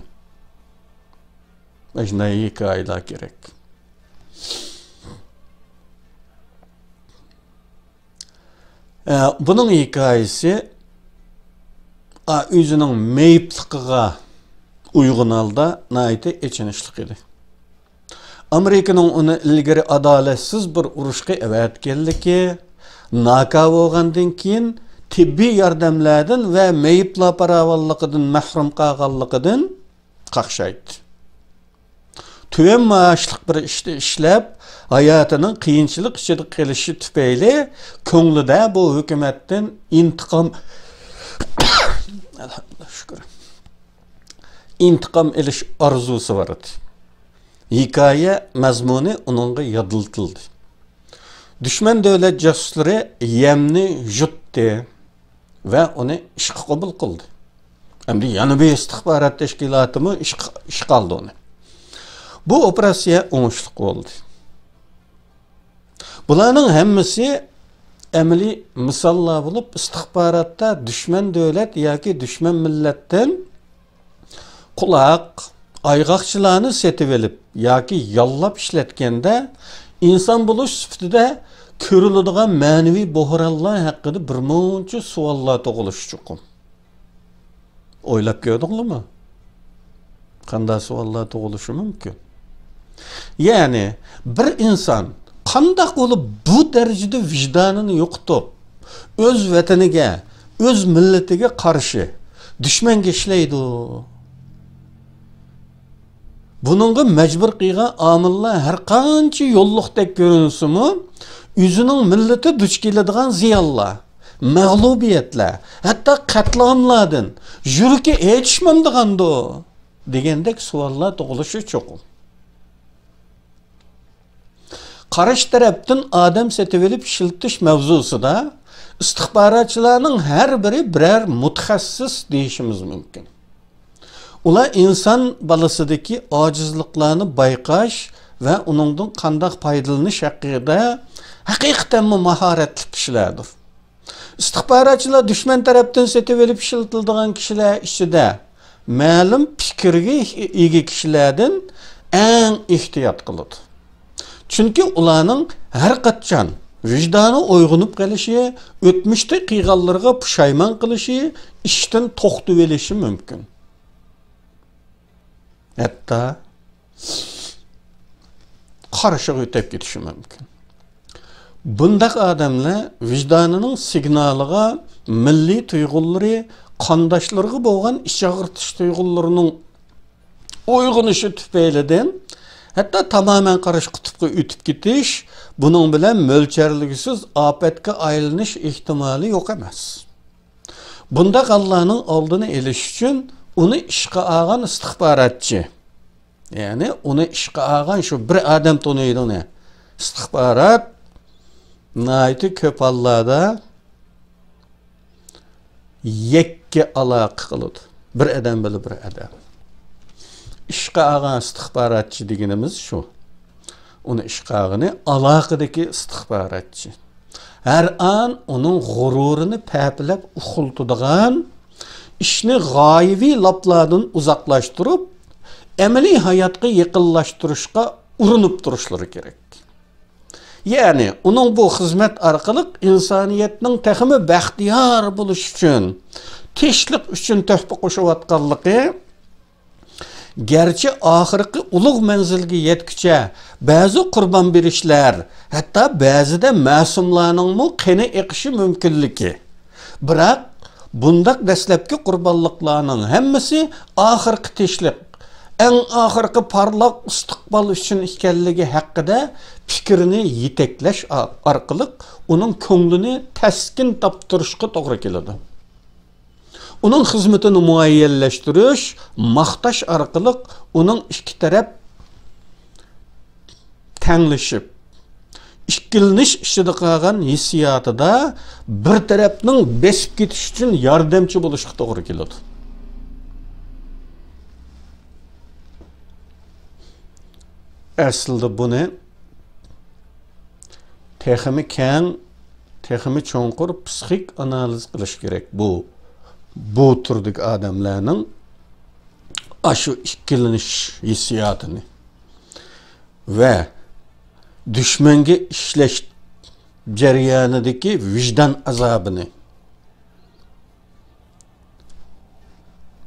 مانا شۇنداق ھېكايىلەر كېرەك. ئە، بۇنىڭ ھېكايىسى ئا، ئۆزىنىڭ مېيىپلىقىغا ئۇيغۇن ھالدا ناھايىتى ئېچىنىشلىق ئىدى. ئامېرىكىنىڭ ئۇنى ئىلگىرى ئادالەتسىز بىر ئۇرۇشقا ئەۋەتكەنلىكى، ناكا بولغاندىن كېيىن تېببىي ياردەملەردىن ۋە مېيىپلار پاراۋانلىقىدىن مەھرۇم قالغانلىقىدىن قاقشايتتى. تۆۋەن مائاشلىق بىر ئىشتا ئىشلەپ، ھاياتىنىڭ قىيىنچىلىق ئىچىدە قېلىشى تۈپەيلى كۆڭلىدە بۇ ھۆكۈمەتتىن ئىنتىقام، ئەلھەمدۇلىللاھ، شۈكۈر، ئىنتىقام ئېلىش ئارزۇسى بار ئىدى. ھېكايە مەزمۇنى ئۇنىڭغا يادلىتىلدى. دۈشمەن دۆلەت جاسۇسلىرى يەمنى يۇتتى ۋە ئۇنى ئىشقا قوبۇل قىلدى. ئەمدى يەنە بىر ئىستىخبارات تەشكىلاتىمۇ ئىشقا، ئىشقا ئالدى ئۇنى. بۇ ئوپېراتسىيە ئوڭۇشلۇق بولدى. بۇلارنىڭ ھەممىسى ئەمەلىي مىساللار بولۇپ، ئىستىخباراتتا دۈشمەن دۆلەت ياكى دۈشمەن مىللەتتىن قۇلاق، ئايغاقچىلارنى سېتىۋېلىپ ياكى ياللاپ ئىشلەتكەندە، ئىنسان بولۇش سۈپىتىدە كۆرۈلىدىغان مەنىۋى بوھرانلار ھەققىدە بىرمۇنچە سوئاللار تۇغۇلۇشى چوقۇم. ئويلاپ كۆردۈڭلارمۇ؟ قانداق سوئاللار تۇغۇلۇشى مۇمكىن؟ يەنى، بىر ئىنسان قانداق بولۇپ بۇ دەرىجىدە ۋىجدانىنى يوقىتىپ، ئۆز ۋەتىنىگە، ئۆز مىللىتىگە قارشى دۈشمەنگە ئىشلەيدۇ؟ بۇنىڭغا مەجبۇر قىلغان ئامىللار ھەر قانچە يوللۇقتەك كۆرۈنسىمۇ، ئۆزىنىڭ مىللىتى دۇچ كېلىدىغان زىيانلار، مەغلۇبىيەتلەر، ھەتتا قەتلىئاملاردىن يۈرىكى ئېچىشمامدىغاندۇ؟ دېگەندەك سوئاللار تۇغۇلۇشى چوقۇم. قارشى تەرەپتىن ئادەم سېتىۋېلىپ ئىشلىتىش مەۋزۇسىدا ئىستىخباراتچىلارنىڭ ھەر بىرى بىرەر مۇتەخەسسىس دېيىشىمىز مۇمكىن. ئۇلار ئىنسان بالىسىدىكى ئاجىزلىقلارنى بايقاش ۋە ئۇنىڭدىن قانداق پايدىلىنىش ھەققىدە ھەقىقەتەنمۇ ماھارەتلىك كىشىلەردۇر. ئىستىخباراتچىلار دۈشمەن تەرەپتىن سېتىۋېلىپ ئىشلىتىلىدىغان كىشىلەر ئىچىدە مەلۇم پىكىرگە ئىگە كىشىلەردىن ئەڭ ئېھتىيات قىلىدۇ. چۈنكى ئۇلارنىڭ ھەر قاچان ۋىجدانى ئويغىنىپ قېلىشى، ئۆتمۈشتە قىلغانلىرىغا پۇشايمان قىلىشى، ئىشتىن توختىۋېلىشى مۇمكىن. ھەتتا قارشىغا ئۆتۈپ كېتىشى مۇمكىن. بۇنداق ئادەملەر ۋىجدانىنىڭ سىگنالىغا، مىللىي تۇيغۇلىرى، قانداشلىرىغا بولغان ئىچ ئاغرىتىش تۇيغۇلىرىنىڭ ئويغىنىشى تۈپەيلىدىن، ھەتتا تامامەن قارشى قۇتۇپقا ئۆتۈپ كېتىش، بۇنىڭ بىلەن مۆلچەرلىگۈسىز ئاپەتكە ئايلىنىش ئېھتىمالى يوق ئەمەس. بۇنداق ھاللارنىڭ ئالدىنى ئېلىش ئۈچۈن ئۇنى ئىشقا ئالغان ئىستىخباراتچى، يەنى ئۇنى ئىشقا ئالغان شۇ بىر ئادەم تونۇيدۇ ئۇنى. ئىستىخبارات ناھايىتى كۆپ ھاللاردا يەككە ئالاقە قىلىدۇ. بىر ئادەم بىلەن بىر ئادەم. ئىشقا ئالغان ئىستىخباراتچى دېگىنىمىز شۇ. ئۇنى ئىشقا ئالغىنى ئالاقىدىكى ئىستىخباراتچى. ھەر ئان ئۇنىڭ غۇرۇرىنى پەپىلەپ ئۇخلىتىدىغان، ئىشنى غايىۋى لاپلاردىن ئۇزاقلاشتۇرۇپ، ئەمەلىي ھاياتقا يېقىنلاشتۇرۇشقا ئۇرۇنۇپ تۇرۇشلىرى كېرەك. يەنى ئۇنىڭ بۇ خىزمەت ئارقىلىق ئىنسانىيەتنىڭ تېخىمۇ بەختىيار بولۇشى ئۈچۈن، تىنچلىق ئۈچۈن تۆھپە قوشۇۋاتقانلىقى، گەرچە ئاخىرقى ئۇلۇغ مەنزىلگە يەتكۈچە بەزى قۇربان بېرىشلەر، ھەتتا بەزىدە مەسۇملارنىڭمۇ قېنى ئېقىشى مۇمكىنلىكى، بىراق بۇنداق دەسلەپكى قۇربانلىقلارنىڭ ھەممىسى ئاخىرقى تىنچلىق، ئەڭ ئاخىرقى پارلاق ئىستىقبال ئۈچۈن ئىكەنلىكى ھەققىدە پىكىرنى يېتەكلەش ئا-، ئارقىلىق ئۇنىڭ كۆڭلىنى تەسكىن تاپتۇرۇشقا توغرا كېلىدۇ. ئۇنىڭ خىزمىتىنى مۇئەييەنلەشتۈرۈش، ماختاش ئارقىلىق ئۇنىڭ ئىككى تەرەپ تەڭلىشىپ، ئىككىلىنىش ئىچىدە قالغان ھېسسىياتىدا بىر تەرەپنىڭ بېسىپ كېتىشى ئۈچۈن ياردەمچى بولۇشقا توغرا كېلىدۇ. ئەسلىدە بۇنى تېخىمۇ كەڭ، تېخىمۇ چوڭقۇر پسىخىك ئانالىز قىلىش كېرەك. بۇ، بۇ تۈردىكى ئادەملەرنىڭ ئاشۇ ئىككىلىنىش ھېسسىياتىنى ۋە دۈشمەنگە ئىشلەش جەريانىدىكى ۋىجدان ئازابىنى.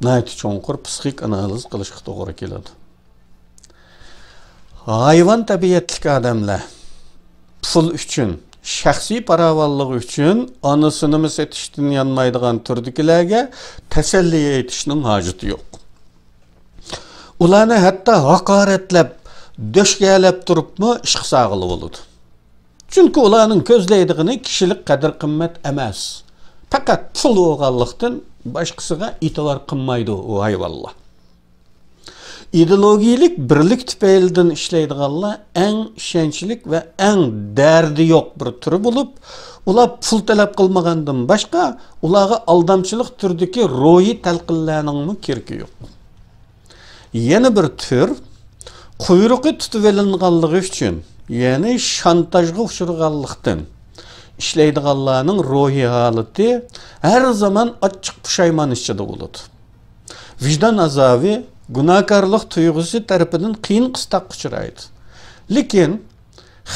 ناھايىتى چوڭقۇر پسىخىك ئانالىز قىلىشقا توغرا كېلىدۇ. ھايۋان تەبىئەتلىك ئادەملەر پۇل ئۈچۈن، شەخسىي پاراۋانلىقى ئۈچۈن ئانىسىنىمۇ سېتىشتىن يانمايدىغان تۈردىكىلەرگە تەسەللى ئېيتىشنىڭ ھاجىتى يوق. ئۇلارنى ھەتتا ھاقارەتلەپ، دۆشكەلەپ تۇرۇپمۇ ئىشقا سالغىلى بولىدۇ. چۈنكى ئۇلارنىڭ كۆزلەيدىغىنى كىشىلىك قەدىر-قىممەت ئەمەس، پەقەت پۇل بولغانلىقتىن، باشقىسىغا ئېتىبار قىلمايدۇ ئۇ ھايۋانلار. ئىدېئولوگىيەلىك بىرلىك تۈپەيلىدىن ئىشلەيدىغانلار ئەڭ ئىشەنچلىك ۋە ئەڭ دەردى يوق بىر تۈر بولۇپ، ئۇلار پۇل تەلەپ قىلمىغاندىن باشقا، ئۇلارغا ئالدامچىلىق تۈرىدىكى روھىي تەلقىنلەرنىڭمۇ كېرىكى يوق. يەنە بىر تۈر، قۇيرۇقى تۇتۇۋېلىنغانلىقى ئۈچۈن، يەنى شانتاژغا ئۇچرىغانلىقتىن، ئىشلەيدىغانلارنىڭ روھىي ھالىتى ھەر زامان ئاچچىق پۇشايمان ئىچىدە بولىدۇ. ۋىجدان ئازابى، گۇناھكارلىق تۇيغۇسى تەرىپىدىن قىيىن قىستاققا ئۇچرايدۇ. لېكىن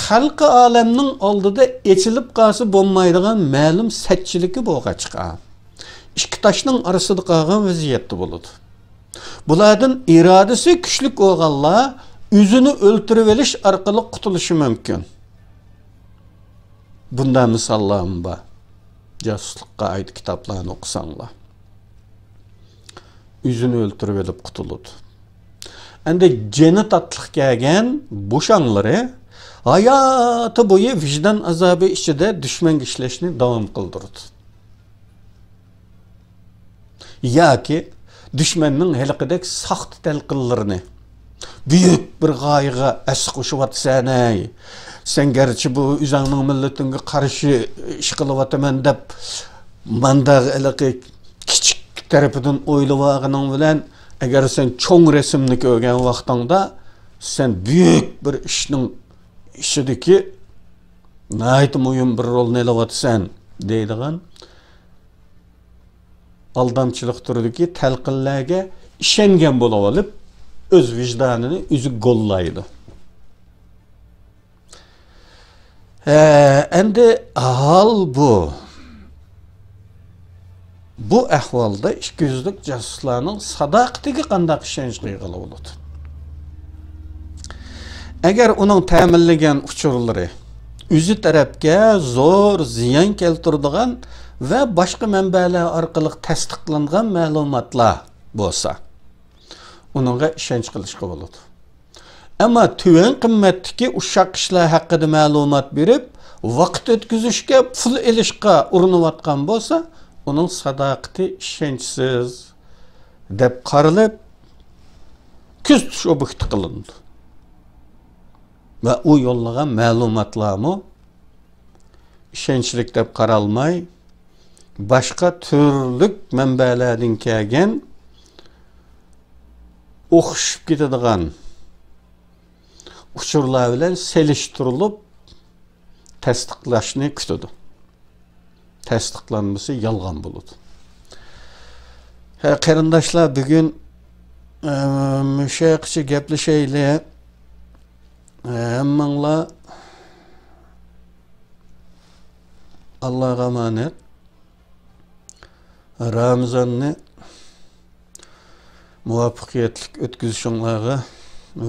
خەلقى ئالەمنىڭ ئالدىدا ئېچىلىپ قالسا بولمايدىغان مەلۇم سەتچىلىكى بولغاچقا، ئىككى تاشنىڭ ئارىسىدا قالغان ۋەزىيەتتە بولىدۇ. بۇلاردىن ئىرادىسى كۈچلۈك بولغانلار ئۆزىنى ئۆلتۈرۈۋېلىش ئارقىلىق قۇتۇلۇشى مۇمكىن. بۇنداق مىساللارمۇ بار. جاسۇسلۇققا ئائىت كىتابلارنى ئوقۇساڭلار. ئۆزىنى ئۆلتۈرۈۋېلىپ قۇتۇلىدۇ. ئەندى جېنى تاتلىق كەلگەن بوشاڭلىرى ھاياتى بويى ۋىجدان ئازابى ئىچىدە دۈشمەنگە ئىشلەشنى داۋام قىلدۇرىدۇ. ياكى دۈشمەننىڭ ھېلىقىدەك ساختا تەلقىنلىرىنى، بۈيۈك بىر غايىغا ھەسسە قوشۇۋاتىسەن ھەي، سەن گەرچە بۇ ئۆزۈڭنىڭ مىللىتىڭگە قارشى ئىش قىلىۋاتىمەن دەپ، مانداق ھېلىقى كىچىك تەرىپىدىن ئويلىۋالغىنىڭ بىلەن، ئەگەر سەن چوڭ رەسىمنى كۆرگەن ۋاقتىڭدا، سەن بۈيۈك بىر ئىشنىڭ ئىچىدىكى ناھايىتى مۇھىم بىر رولنى ئېلىۋاتىسەن، دەيدىغان ئالدامچىلىق تۈرىدىكى تەلقىنلەرگە ئىشەنگەن بولۇۋېلىپ، ئۆز ۋىجدانىنى ئۆزى گوللايدۇ. ھە، ئەمدى ھال بۇ. بۇ ئەھۋالدا ئىككى يۈزلۈك جاسۇسلارنىڭ ساداقىتىگە قانداق ئىشەنچ قىلغىلى بولىدۇ؟ ئەگەر ئۇنىڭ تەمىنلىگەن ئۇچۇرلىرى ئۆزى تەرەپكە زور زىيان كەلتۈرىدىغان ۋە باشقا مەنبەلەر ئارقىلىق تەستىقلانغان مەلۇماتلار بولسا، ئۇنىڭغا ئىشەنچ قىلىشقا بولىدۇ. ئەمما تۆۋەن قىممەتتىكى ئۇششاق ئىشلار ھەققىدە مەلۇمات بېرىپ، ۋاقىت ئۆتكۈزۈشكە پۇل ئېلىشقا ئۇرۇنۇۋاتقان بولسا، ئۇنىڭ ساداقىتى ئىشەنچسىز دەپ قارىلىپ، كۆزىتىش ئوبيېكتى قىلىنىدۇ. ۋە ئۇ يوللىغان مەلۇماتلارمۇ ئىشەنچلىك دەپ قارالماي، باشقا تۈرلۈك مەنبەلەردىن كەلگەن ئوخشىشىپ كېتىدىغان ئۇچۇرلار بىلەن سېلىشتۇرۇلۇپ تەستىقلاشنى كۈتىدۇ. تەستىقلانمىسا يالغان بولىدۇ. ھە، قېرىنداشلار، بۈگۈن، ئە، مۇشۇ يەرگىچە گەپلىشەيلى. ھەممىڭلار ئاللاغا ئامانەت. رامىزاننى مۇۋەپپەقىيەتلىك ئۆتكۈزۈشۈڭلارغا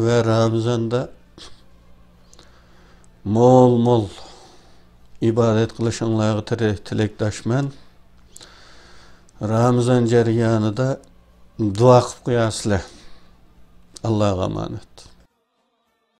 ۋە رامىزاندا مول-مول ئىبادەت قىلىشىڭلارغا تىلە-، تىلەكداشمەن. رامىزان جەريانىدا دۇئا قىلىپ قويارسىلەر. ئاللاغا ئامانەت.